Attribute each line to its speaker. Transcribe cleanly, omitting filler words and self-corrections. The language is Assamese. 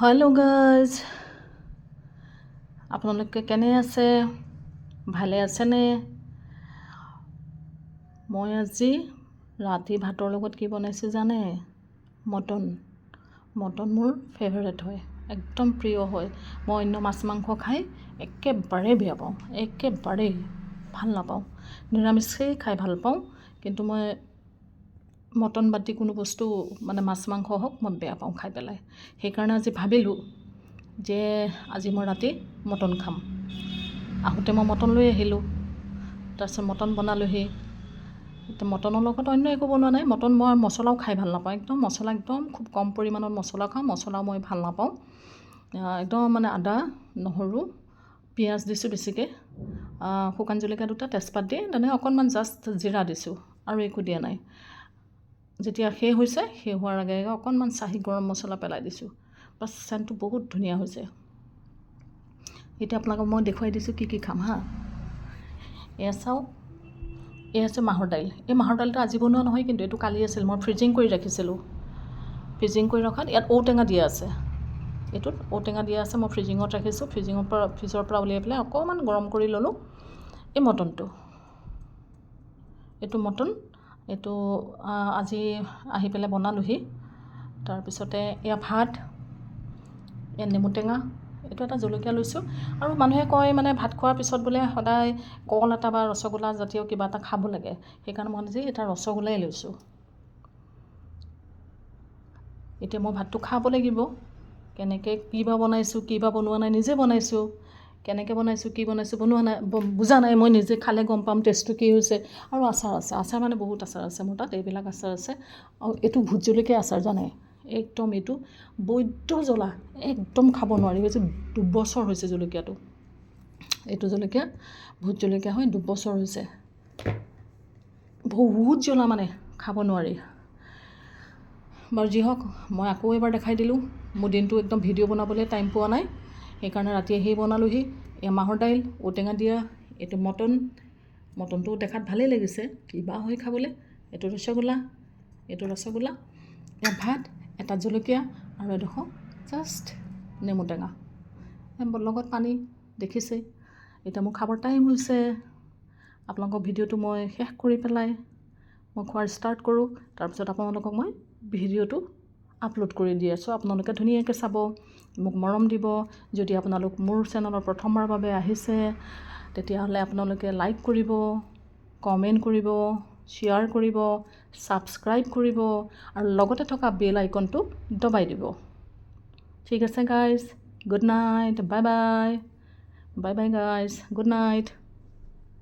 Speaker 1: হেল্ল' গাইজ, আপোনালোকে কেনে আছে? ভালে আছেনে? মই আজি ৰাতি ভাতৰ লগত কি বনাইছোঁ জানে? মটন। মটন মোৰ ফেভাৰেট হয়, একদম প্ৰিয় হয়। মই অন্য মাছ মাংস খাই একেবাৰেই বেয়া পাওঁ, একেবাৰেই ভাল নাপাওঁ। নিৰামিষেই খাই ভাল পাওঁ, কিন্তু মই মটন বাদ দি কোনো বস্তু, মানে মাছ মাংস হওক, মই বেয়া পাওঁ খাই পেলাই। সেইকাৰণে আজি ভাবিলোঁ যে আজি মই ৰাতি মটন খাম। আহোঁতে মই মটন লৈ আহিলোঁ, তাৰপিছত মটন বনালোহি। এতিয়া মটনৰ লগত অন্য একো বনোৱা নাই। মটন মই মছলাও খাই ভাল নাপাওঁ, একদম মছলা, একদম খুব কম পৰিমাণত মছলা খাওঁ। মছলাও মই ভাল নাপাওঁ একদম। মানে আদা, নহৰু, পিঁয়াজ দিছোঁ বেছিকৈ, শুকান জলকীয়া দুটা, তেজপাত দি তেনেকৈ অকণমান জাষ্ট জিৰা দিছোঁ আৰু একো দিয়া নাই। যেতিয়া শেষ হৈছে, শেষ হোৱাৰ আগে আগে অকণমান চাহী গৰম মছলা পেলাই দিছোঁ, বাছ। চেণ্টটো বহুত ধুনীয়া হৈছে। এতিয়া আপোনালোকক মই দেখুৱাই দিছোঁ কি কি খাম। হা, এয়া চাওক, এয়া আছে মাহৰ দাইল। এই মাহৰ দাইলটো আজি বনোৱা নহয় কিন্তু, এইটো কালি আছিল। মই ফ্ৰিজিং কৰি ৰাখিছিলোঁ। ফ্ৰিজিং কৰি ৰখাত ইয়াত ঔটেঙা দিয়া আছে। এইটোত ঔটেঙা দিয়া আছে। মই ফ্ৰিজিঙত ৰাখিছোঁ। ফ্ৰিজিঙৰ পৰা, ফ্ৰিজৰ পৰা উলিয়াই পেলাই অকণমান গৰম কৰি ল'লোঁ। এই মটনটো, এইটো মটন, এইটো আজি আহি পেলাই বনালোহি। তাৰপিছতে এয়া ভাত, এয়া নেমু টেঙা, এইটো এটা জলকীয়া লৈছোঁ। আৰু মানুহে কয়, মানে ভাত খোৱাৰ পিছত বোলে সদায় কল এটা বা ৰসগোল্লা জাতীয় কিবা এটা খাব লাগে। সেইকাৰণে মই আজি এটা ৰসগোল্লাই লৈছোঁ। এতিয়া মই ভাতটো খাব লাগিব। কেনেকৈ কি বা বনাইছোঁ, কি বা বনোৱা নাই, নিজে বনাইছোঁ। কেনেকৈ বনাইছোঁ, কি বনাইছোঁ, বনোৱা নাই, বুজা নাই। মই নিজে খালে গম পাম টেষ্টটো কি হৈছে। আৰু আচাৰ আছে। আচাৰ মানে বহুত আচাৰ আছে মোৰ তাত। এইবিলাক আচাৰ আছে আৰু এইটো ভোট জলকীয়া আচাৰ, জানে? একদম এইটো বৈদ্য জ্বলা, একদম খাব নোৱাৰি। হৈছে 2 বছৰ হৈছে জলকীয়াটো। এইটো জলকীয়া ভোট জলকীয়া হয়, 2 বছৰ হৈছে। বহুত জ্বলা, মানে খাব নোৱাৰি। বাৰু যি হওক, মই আকৌ এবাৰ দেখাই দিলোঁ। মোৰ দিনটো একদম ভিডিঅ' বনাবলৈ টাইম পোৱা নাই, সেইকাৰণে ৰাতি আহি বনালোহি। এই মাহৰ দাইল ঔটেঙা দিয়া, এইটো মটন। মটনটো দেখাত ভালেই লাগিছে, কিবা হয় খাবলৈ। এইটো ৰসগোল্লা, এইটো ৰসগোল্লা। ইয়াত ভাত, এটা জলকীয়া আৰু এডোখৰ জাষ্ট নেমু টেঙা, লগত পানী দেখিছেই। এতিয়া মোৰ খাবৰ টাইম হৈছে। আপোনালোকক ভিডিঅ'টো মই শেষ কৰি পেলাই মই খোৱাৰ ষ্টাৰ্ট কৰোঁ। তাৰপিছত আপোনালোকক মই ভিডিঅ'টো আপলোড কৰি দি আছোঁ। আপোনালোকে ধুনীয়াকৈ চাব, মোক মৰম দিব। যদি আপোনালোক মোৰ চেনেলৰ প্ৰথমবাৰৰ বাবে আহিছে, তেতিয়াহ'লে আপোনালোকে লাইক কৰিব, কমেণ্ট কৰিব, শ্বেয়াৰ কৰিব, ছাবস্ক্ৰাইব কৰিব আৰু লগতে থকা বেল আইকনটো দবাই দিব। ঠিক আছে guys, good night, bye bye, bye bye guys, good night.